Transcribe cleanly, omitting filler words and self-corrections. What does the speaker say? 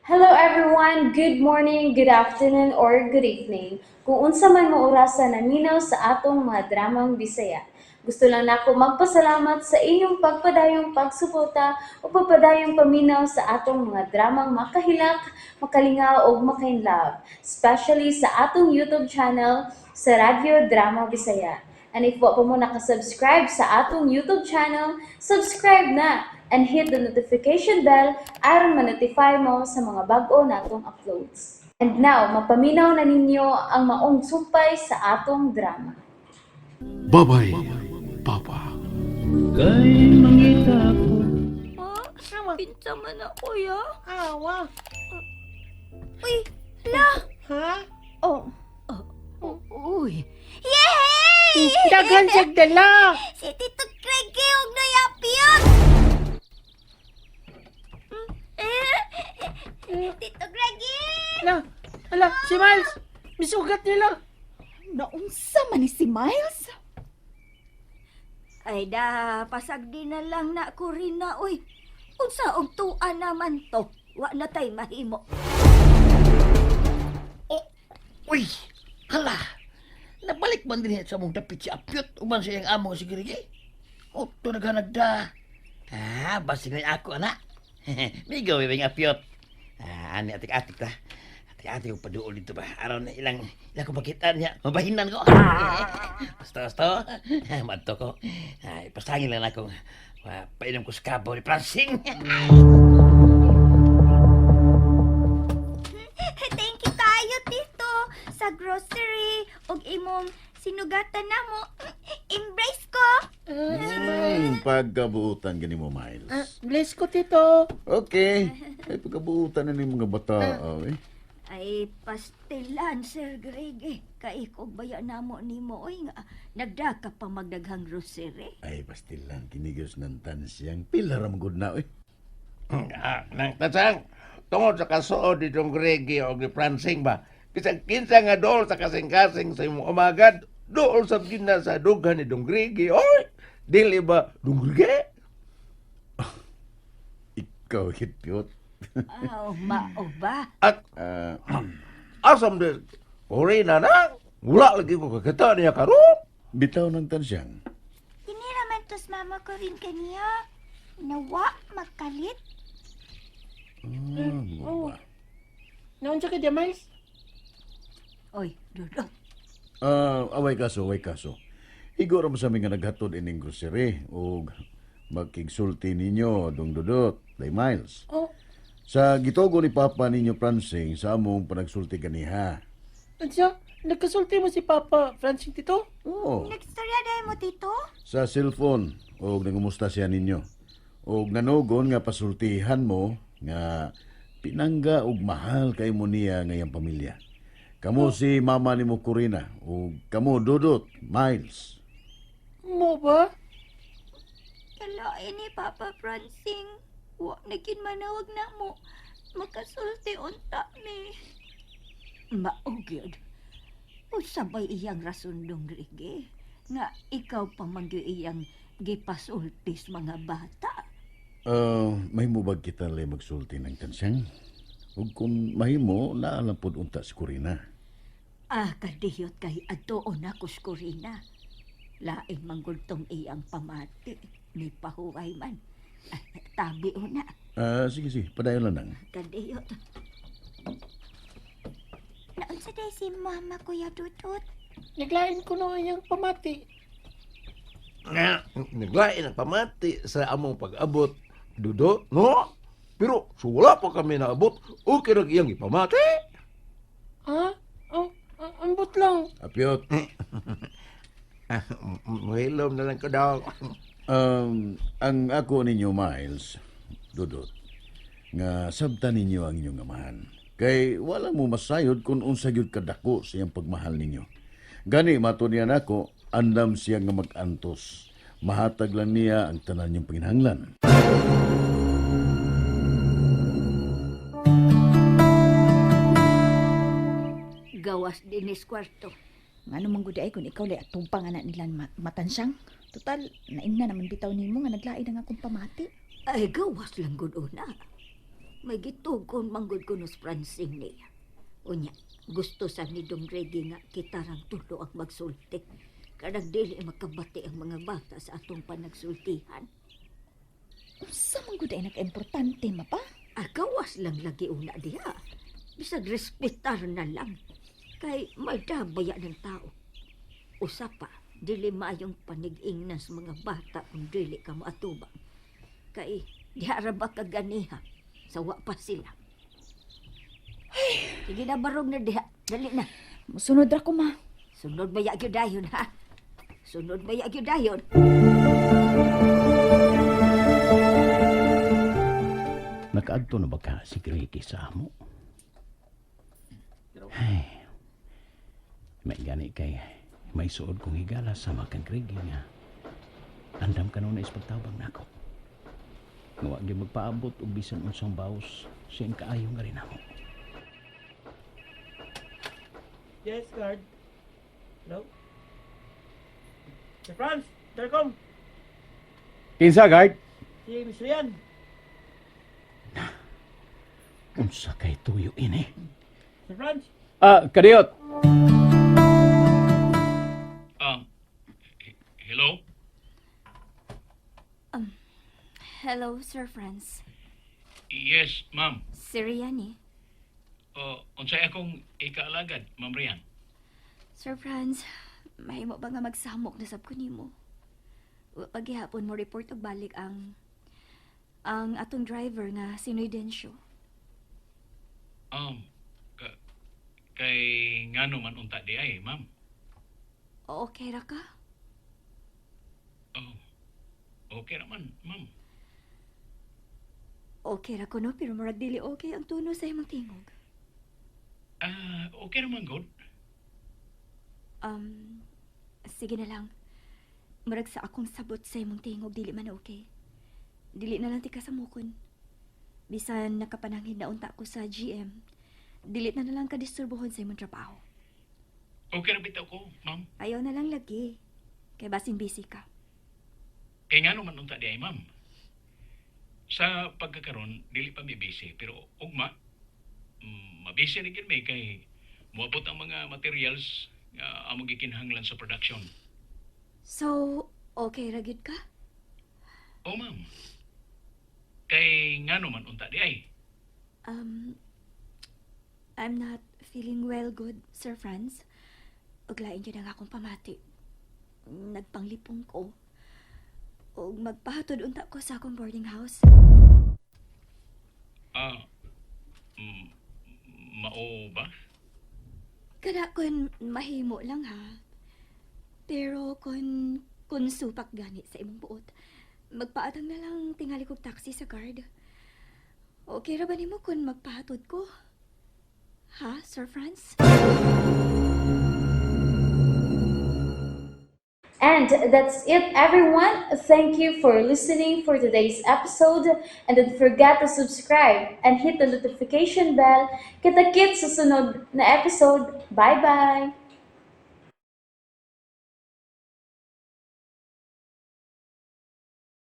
Hello everyone! Good morning, good afternoon, or good evening. Kung unsa man mo orasa naminaw sa atong mga dramang Bisaya. Gusto lang nako magpasalamat sa inyong pagpadayong pagsuporta o pagpadayong paminaw sa atong mga dramang makahilak, makalingaw ug makainlove, especially sa atong YouTube channel sa Radyo Drama Bisaya. And if wa pa mo nakasubscribe sa atong YouTube channel, subscribe na and hit the notification bell aron ma-notify mo sa mga bag-o natong uploads. And now, mapaminaw na ninyo ang maong sumpay sa atong drama. Babay, Papa. Kay mangita ko. Ha? Kinsa man ako ya? Awa. Uy, hala! Ha? Oh. Oh, uy. Yay! Daghan siyag dala. Si Tito Craig og nayapiyot! Tito Greggy! Ala, ala, si Miles. Misugat nila. Naunsa man ni si Miles? Ay da, pasagdi na lang na ko rin na, uy. Unsa og tuwa naman to? Wa na tay mahimo. Uy! Hala! Nabalik man din sa mong dapit si Apyot. Uman sa iyang amo si Girigi. O, to naghanagda. Ah, basi ngayon ako, anak. Migo, bibing Apyot. Ah, ani, atik-atik ta. Atik-atik yung paduol dito ba? Araw na ilang, ilang ko makita niya. Mabahinan ko. Basta, basta. Madto ko. Ay, pasangin lang ako. Painom ko sa kabo ni Francine. Thank you tayo, Tito, sa grocery ug imong sinugatan namo. Embrace ko. Pagkabuutan gani mo, Miles. Ah, bless ko, Tito. Okay. Ay, pagkabuutan na ni mga bata. Eh. Ay, pastilan, Sir Greg. Eh, kaikog baya namo nimo oy nga nagda ka pa magdaghang grocery. Ay, pastilan, kinigos ng tansyang. Pila ramang good na, eh. Ah, nang tasang, tungod sa kasuod ni Dong Gregi o ni Francing ba, bisag kinsa nga dool sa kasing-kasing sa imong umagad, dool sa gina sa dughan ni Dong Gregi, oy! Dili ba Dong Gregi? Ikaw, hit-yot. Aw, mao ba? At Ah, asam de, ori na na, wala lagi ko kakita niya karon. Bitaw ng tansyang. Kini raman tos mama ko rin kaniya. Nawa magkalit. Ah, mo ba? Naunsa ka diya, Miles? Oy, Dudot. Ah, away kaso, away kaso. Iguro mo sa mga naghatod ining grocery o magkigsulti ninyo, Dong Dudot, Day Miles. Oh, Sa gitogo ni Papa ninyo, Pransing, sa among panagsulti ganiha. Unsa? Nagkasulti mo si Papa Francine, Tito? Oo. Nagstorya dahil mo, Tito? Sa cellphone og nangumusta siya ninyo og nanogon nga pasultihan mo nga pinangga og mahal kay mo niya ngayang pamilya. Kamo si mama nimo Corina ug kamo Dudot Miles. Mo ba? Kalain ni Papa Francing. Wa na gid manawag na mo. Makasulti unta mi. Mao gyud. Unsa bay iyang rason dong Greg? Nga ikaw pa man gyud iyang gipasulti sa mga bata. Mahimo bag kita lay magsulti ng tansyang? Ug kung mahimo, naa lang pod unta si Corina. Ah, kadiyot kay adtoon ako sa Corina. Lain manggultong iyang pamati. Ni pahuway man. Ah, tabi una. Ah, sige sige, padayon lang nang. Kadiyot. Naunsa day si Mama Kuya Dudut? Naglain ko no iyang pamati. Nga, naglain ang pamati sa among pag-abot. Dudo, no? Pero so wala pa kami naabot, okay ra iyang ipamati. Ha? Oh, ambot lang. Apyot, Ah, muhilom na lang ko daw. Ang ako ninyo, Miles, Dudot, nga sabta ninyo ang inyong amahan. Kay wala mo masayod kung unsa gyud kadako sa iyang pagmahal ninyo. Gani mato niya nako, andam siya nga mag-antos. Mahatag lang niya ang tanan niyong panginahanglan. Gawas dinis kwarto. Ngano man gud ay kung ikaw lay atumpang anak nila matansyang. Total, naingna naman bitaw nimo nga naglain ang akong pamati. Ay, gawas lang gud una. May gitugon manggod ko no Francing niya. Unya, gusto sa ni Dong Reggie nga kita rang tulo ang magsulti. Kanang dili makabati ang mga bata sa atong panagsultihan. Unsa man gud ay nagkaimportante, ma pa? Agawas lang lagi una diha. Bisag respetar na lang. Kay may dabaya ng tao. Usa pa, dili maayong panig-ingnan sa mga bata kung dili ka moatubang. Kay diha ra ba ka ganiha? Sawa pa sila. Sige na, barog na diha. Dali na. Musunod ra ko, ma. Sunod ba gyud dayon ha? Sunod ba gyud dayon? Nakaadto na ba ka si Gregi sa amo? Ay, may gani kay may suod kong higala sama kang Gregi nga. Andam ka noon na ispagtabang nako. Nga wa gyud magpaabot og bisan unsang bawas siyang kaayo nga rin amo. Yes, guard. Hello? Sir Franz, Tercom, Kinsa, guard? si Miss Rian. Unsa kay tuyo ini? Sir Franz. Ah, kadiyot. Hello? Hello, Sir Franz. Yes, ma'am. Si Rian eh. Oh, unsay akong ikaalagad, Ma'am Rian? Sir Franz, mahimo ba nga magsamok na sab ko nimo? Wa pa gihapon mo report og balik ang atong driver nga si Noy Dencio. Um, kay ngano man unta di ay, ma'am. Okay ra ka? Oh, okay naman, ma'am. Okay ra ko no, pero murag dili okay ang tuno sa imong tingog. Ah, okay naman, good. Sige na lang. Murag sa akong sabot sa imong tingog dili man okay. Dili na lang tika sa mukon. Bisan nakapanangin na unta ko sa GM, dili na na lang ka disturbohon sa imong trabaho. Okay ra bitaw ko, ma'am. Ayaw na lang lagi. Kay basin busy ka. Kay ngano man unta di ay, ma'am. Sa pagkakaron, dili pa mi busy, pero ugma, mabisi na gyud mi kay moabot ang mga materials nga among gikinahanglan sa production. So, okay ra gyud ka? Oh, ma'am. Kay ngano man unta di ay. I'm not feeling well good, Sir Franz. Ug lain gyud ang akong pamati. Nagpanglipong ko. Ug magpahatod unta ko sa akong boarding house. Ah, mao ba? Kana kun mahimo lang ha. Pero kun supak gani sa imong buot, magpaatang na lang tingali kog taxi sa guard. Okay ra ba nimo kun magpahatod ko? Ha, Sir Franz? And that's it, everyone. Thank you for listening for today's episode. And don't forget to subscribe and hit the notification bell. Kita-kits sa sunod na episode. Bye-bye!